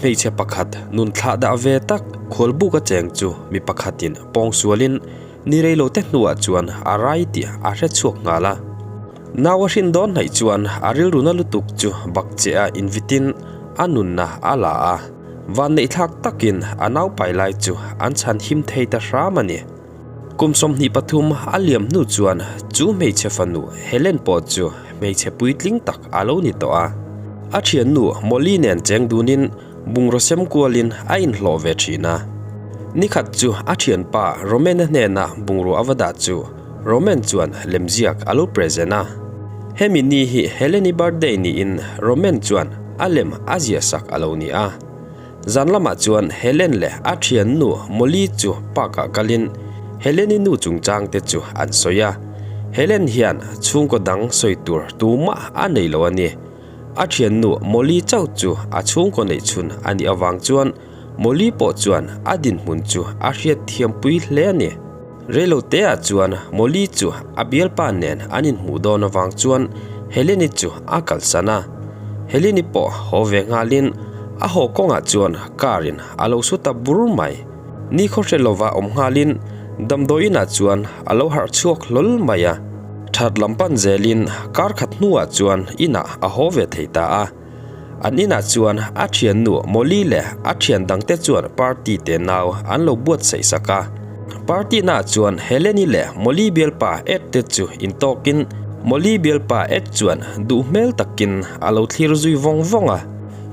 Hmeichhe pakhat nun thlah dah ve tak khualbuk a cheng chu mi pakhatin pawngsualin ni reilote hnuah chuan a rai tih a hre chhuak nghal a. Nau a hrin dawn hnaih chuan a rilruna lutuk chu bak che a invitin a nunna a la a. Vanneihthlak takin a naupai lai chu an chhan him thei ta hram a ni. Kum 23 a liam hnu chuan chu hmeichhe fanu Helen pawh chu hmeichhe puitling tak a lo ni tawh a. A thiannu Molly nen cheng dunin bungraw sem kualin a inhlawh ve thin a. Nikhat chu a thianpa Roman-a hnena bungrua a va dah chu Roman chuan lemziak a lo present a. Hemi ni hi Helen-i birthday niin Roman chuan a lem a ziahsak a lo ni a. Zan lamah chuan Helen leh a thiannu Molly chu park-ah kalin Helen-i nu chungchang te chu an sawi a. Helen hian chhungkaw dang sawi tur tumah a nei lo a ni. A thiannu Molly chauh chu a chhungkaw neih chhun a nih avang chuan Molly pawh chuan a dinhmun chu a hriat thiampui hle a ni. Reiloteah chuan Molly chu a bialpa nen an inhmuh dawn avang chuan Heleni chu a kalsan a. Heleni pawh haw ve nghalin a haw kawngah chuan car in a lo su ta bur mai. Ni khaw hre lova awm nghalin damdawiinah chuan a lo harh chhuak hlawl mai a. That lam pan zelin kar khat hnuah chuan inah a haw ve thei ta a. An inah chuan a thiannu Molly leh a thian dangte chuan party te nau an lo buatsaih sak a. Party naah chuan Heleni leh Molly bialpa Ed te chu intawkin Molly bialpa Ed chuan duh hmel takin a lo thlir zui vawng vawng a.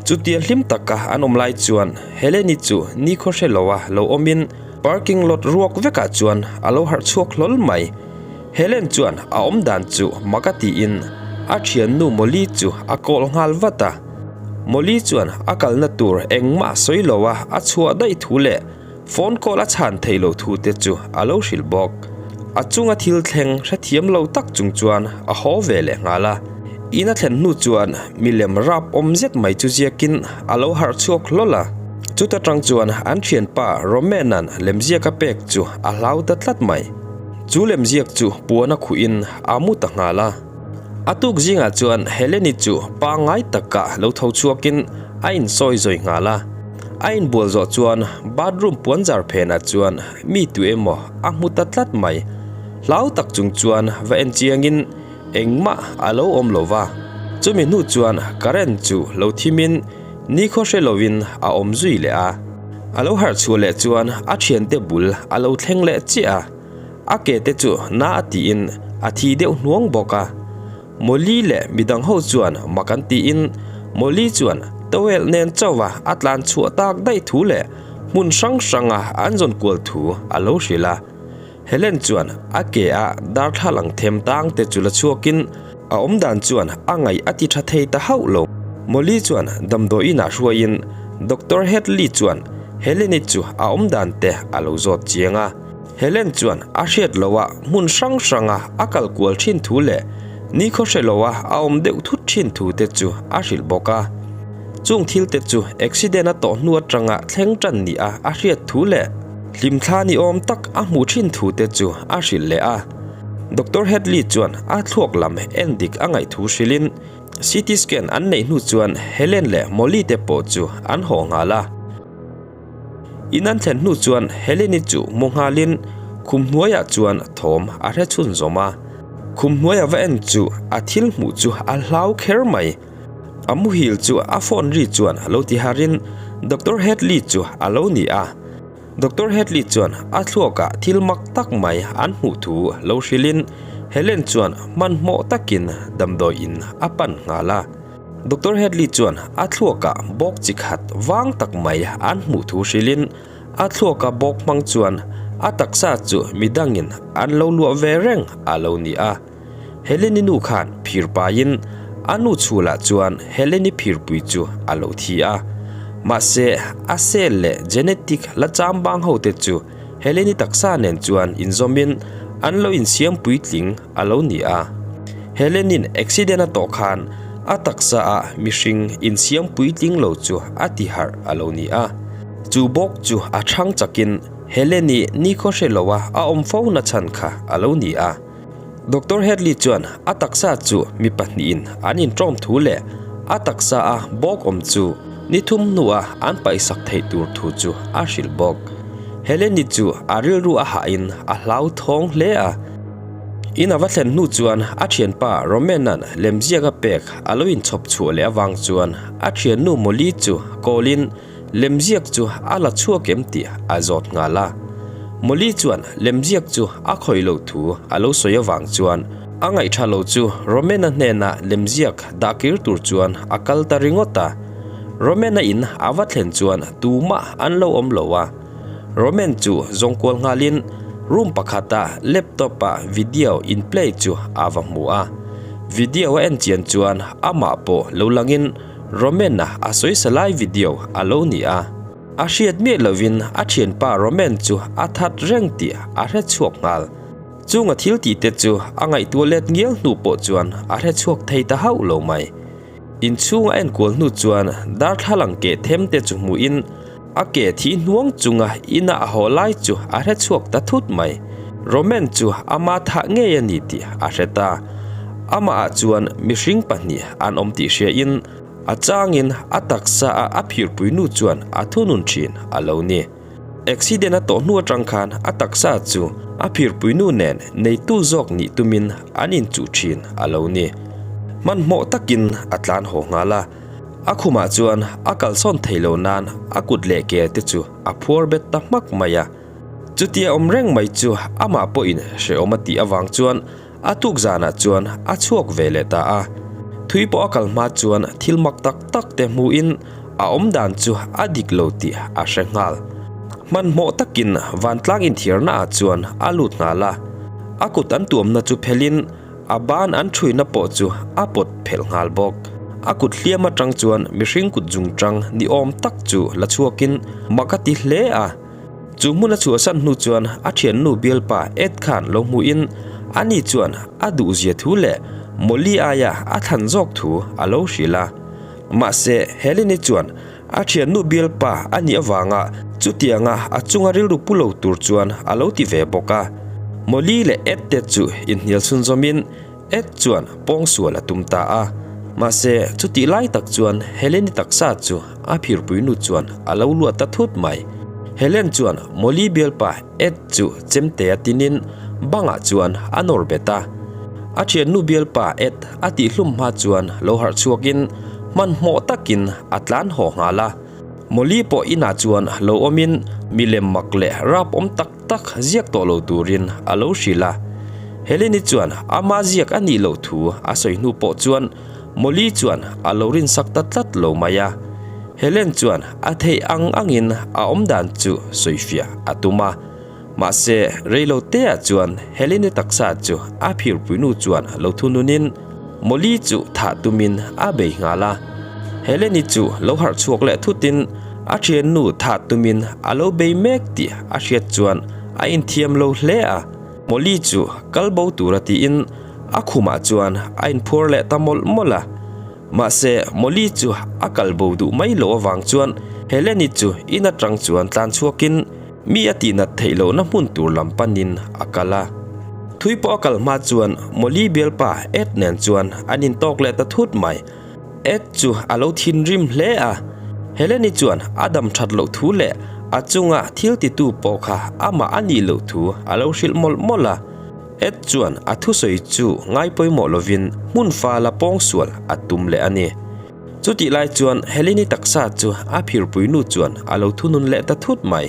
Chutia hlim taka an awm lai chuan Heleni chu nikhaw hre loa lo awmin parking lot ruak vekah chuan a lo harh chhuak hlawl mai. Helen chuan a awm dan chu mak a tiin a thiannu Molly chu a call nghal vat a. Molly chuan a kalna tur engmah sawi lo a a chhuah daih thu leh phone call a chhan theih loh thu te chu a lo hrilh bawk. A chunga thil thleng hrethiam lo tak chung chuan a haw ve leh nghal a. In a thlen hnu chuan milem rap awm zet mai chu ziakin a lo harh chhuak hlawl a. Chuta tang chuan an thianpa Roman-a'n lemziak a pek chu a hlau ta tlat mai. Chu lemziak chu puan a khuhin a mu ta nghal a. A tuk zingah chuan Heleni chu pangngai taka lo tho chhuakin a insawi zawi nghal a. A inbual zawh chuan bathroom puanzar phenah chuan mi tu emaw a hmu ta tlat mai. Hlau tak chung chuan va en chiangin engmah a lo awm lo va. Chumi hnu chuan current chu lo thimin nikhaw hre lovin a awm zui leh a. A lo harh chhuah leh chuan a thiante bul a lo thleng leh chiah a, a ke te chu na a tiin a thi deuh hnuang bawk a. Molly leh midang ho chuan mak an tiin Molly chuan towel nen chauha a tlan chhuah tak daih thu leh hmun hrang hranga an zawn kual thu a lo hrilh a. Helen chuan a ke a darthlalang them tang te chu la chhuakin a awm dan chuan a ngaih a ti tha thei ta hauh lo. Molly chuan damdawiinah hruaiin Doctor Hadley chuan Heleni chu a awm dan te a lo zawt chiang a. Helen chuan a hriat loha hmun hrang hranga a kal kual thin thu leh nikhaw hre loha a awm deuh thut thin thu te chu a hrilh bawk a. Chung thil te chu accident a tawh hnu atanga thleng tan nia a hriat thu leh Hlimthla ni awm tak a hmuh thin thu te chu a hrilh leh a. Doctor Hadley chuan a thluak lam en dik a ngaih thu hrilhin CT scan an neih hnu chuan Helen leh Molly te pawh chu an haw nghal a. In an thlen hnu chuan Helen-i chu mu nghalin khum hnuaiah chuan thawm a hre chhun zawm a. Khum hnuaia va en chu a thil hmuh chu a hlau kher mai. A muhil chu a phone ri chuan a lo ti harin Doctor Hadley chu a lo ni a. Doctor Hadley chuan a thluakah thil mak tak mai an hmuh thu lo hrilhin Helen chuan hmanhmawh takin damdawiin a pan nghal a. Doctor Hadley chuan a thluakah bawk chi khat vang tak mai an hmuh thu hrilhin a thluaka bawk hmang chuan a taksa chu midangin an lo luah ve reng a lo ni a. Heleni nu khan phir paiin a nu chhulah chuan Heleni phirpui chu a lo thi a. Mahse, a cell leh genetic la cham bang ho te chu Heleni taksa nen chuan inzawmin an lo insiam puitling a lo ni a. Helenin accident a tawh khan a taksa ah mihring insiam puitling lo chu a ti harh a lo ni a. Chu bawk chu a chhang chakin Heleni nikhaw hre loa a awm fo na chhan kha a lo ni a. Doctor Hadley chuan a taksa chu mi pahnihin an inṭawm thu leh a taksa a bawk awm chu ni thum hnuah an paihsak theih tur thu chu a hrilh bawk. Heleni chu a rilru a hahin a hlauthawng hle a. In a va thlen hnu chuan a thianpa Roman-a'n lemziak a pek a lo inchhawp chhuah leh avang chuan a thiannu Molly chu kawlin lemziak chu a la chhuak em tih a zawt nghal a. Molly chuan lemziak chu a khawih loh thu a lo sawi avang chuan a ngaihṭha lo chu Roman-a hnenah lemziak dah kir tur chuan a kal ta ringawt a. Roman-a in a va thlen chuan tumah an lo awm lo a. Roman chu zawngkual nghalin room pakhata laptop ah video in play chu a va hmu a. Video a en chian chuan amah pawh lo langin Roman-a a sawisa lai video a lo ni a. A hriat miah lovin a thianpa Roman chu a that reng tih a hre chhuak nghal. Chunga thil tih te chu a ngaihtuah let ngial hnu pawh chuan a hre chhuak thei ta hauh lo mai. Inchhung a enkual hnu chuan darthlalang keh them te chu hmuhin a ke thih hnuang chunga ina a haw lai chu a hre chhuak ta thut mai. Roman chu ama thah ngei a ni tih a hre ta. Amahah chuan mihring pahnih an awm tih hriain a changin a taksa a a phirpui nu chuan a thunun thin a lo ni. Accident a tawh hnu atang khan a taksa chu a phirpui nu nen neitu zawk nih tumin an inchuh thin a lo ni. Hmanhmawh takin a tlan haw nghal a, a khumah chuan a kalsawn thei lo nan a kut leh ke te chu a phuar bet ta hmak mai a. Chutia awm reng mai chu amah pawhin hrehawm a tih avang chuan A tuk zanah chuan a chhuak ve leh ta a, thui pawh a kal hma chuan thil mak tak tak te hmuhin a awm dan chu a dik lo tih a hre nghal. Hmanhmawh takin vantlang inthiarna ah chuan a lut nghal a, a kut an tuamna chu phelhin a ban an thuina pawh chu a pawt phelh nghal bawk. A kut hliam atang chuan mihring kut zungtang ni awm tak chu la chhuakin mak a ti hle a. Chu hmun a chhuahsan hnu chuan a thiannu bialpa Ed khan lo hmuhin ani chuan a duhzia thu leh Molly aia a thlan zawk thu a lo hrilh a. Mahse, Helene-i chuan a thiannu bialpa a nih avanga chutianga a chunga rilru pu lo tur chuan a lo ti ve bawk a. Molly leh Ed te chu inhnial chhunzawmin Ed chuan pawngsual a tum ta a, mahse chutih lai tak chuan Helen-i taksa chu a phirpuinu chuan a lo luat ta thut mai. Helen chuan Molly bialpa Ed chu chemte a tinin bangah chuan a nawr bet a. A thiannu bialpa Ed a tihhlum hma chuan lo harh chhuakin hmanhmawh takin a tlan haw nghal a. Molly pawh inah chuan lo awmin milem mak leh rap awm tak tak ziak tawh lo turin a lo hrilh a. Helene-i chuan ama ziak a nih loh thu a sawi hnu pawh chuan Molly chuan a lo rinsak ta tlat lo mai a. Helen chuan a theih ang angin a awmdan chu sawifiah a tum a. Mahse, reilo teah chuan Helene-i taksa chu a phirpuinu chuan lo thununin Molly chu thah tumin a bei nghal a. Helene-i chu lo harh chhuak leh thutin A thiannu thah tumin a lo bei mek tih a hriat chuan a inthiam lo hle a, Molly chu kal bo tura tiin a khumah chuan a inphuar leh ta mawlh mawlh a. Mahse, Molly chu a kal bo duh mai loh avang chuan Helene-i chu in atang chuan tlan chhuakin mi a tihnat theih lohna hmun tur lam panin a kal a. Thui pawh a kal hma chuan Molly bialpa Ed nen chuan an intawk leh ta thut mai. Ed chu a lo thinrim hle a, Helene-i chuan a dam that loh thu leh a chunga thil titu pawh kha amah a nih loh thu a lo hrilh mawlh mawlh a. Ed chuan a thusawi chu ngai pawimawh lovin hmun fala pawngsual a tum leh a ni. Chutih lai chuan Helene-i taksa chu a phirpuinu chuan a lo thunun leh ta thut mai.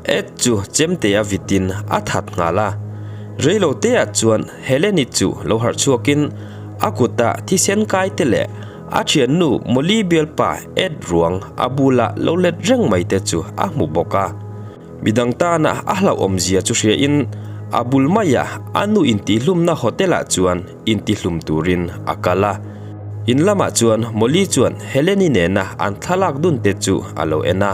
Ed chu chemtea vitin a that nghal a, reiloteah chuan Helene-i chu lo harh chhuakin a kuta thisen kai te leh a thiannu Molly bialpa Ed ruang a bula lo let reng mai te chu a hmu bawk a. Midang tana a hlauhawmzia chu hriain a bul maia a nu intihlumna hotel-ah chuan intihlum turin a kal a. In lamah chuan Molly chuan Helene-i nena an thlalak dun te chu a lo en a.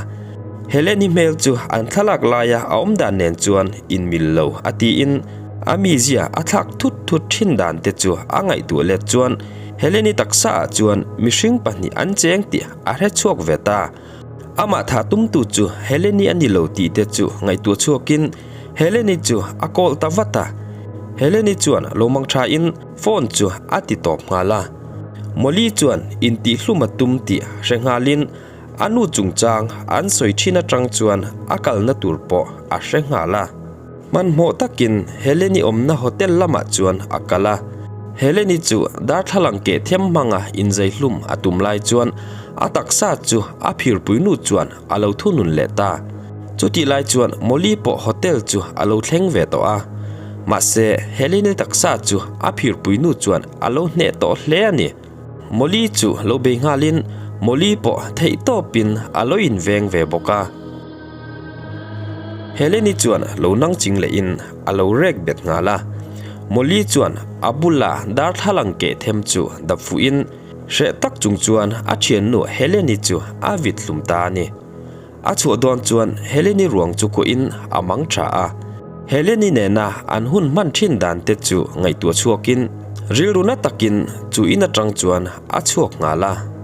Helene-i hmel chu an thlalak laia a awm dan nen chuan inmil lo a tiin a mizia a thlak thut thut thin dan te chu a ngaihtuah let chuan Helene-i taksa ah chuan mihring pahnih an cheng tih a hre chhuak ve ta. Amah thah tumtu chu Helene-i a ni lo tih te chu ngaihtuah chhuakin Helene-i chu a call ta vat a. Helene-i chuan lo mang thain phone chu a ti tawp nghal a. Molly chuan intihhlum a tum tih hre nghalin. A nu chungchang an sawi thin atang chuan a kalna tur pawh a hre nghal a. Hmanhmawh takin Heleni awmna hotel lamah chuan a kal a. Heleni chu darthlalang keh them hmanga inzei hlum a tum lai chuan a taksa chu a phirpui nu chuan a lo thunun leh ta. Chutih lai chuan Molly pawh hotel chu a lo thleng ve tawh a. Mahse, Heleni taksa chu a phirpui nu chuan a lo hneh tawh hle a ni. Molly chu lo bei nghalin Molly pawh theihtawpin a lo inveng ve bawk a. Heleni chuan lo nang ching lehin a lo rek bet nghal a. Molly chuan a bula darthlalang keh them chu dap fuhin hreh tak chung chuan a thiannu Heleni chu a vit hlum ta a ni. A chhuah dawn chuan Heleni ruang chu kuahin a mang tha a. Heleni nena an hun hman thin dan te chu ngaihtuah chhuakin rilru na takin chu in atang chuan a chhuak nghal a.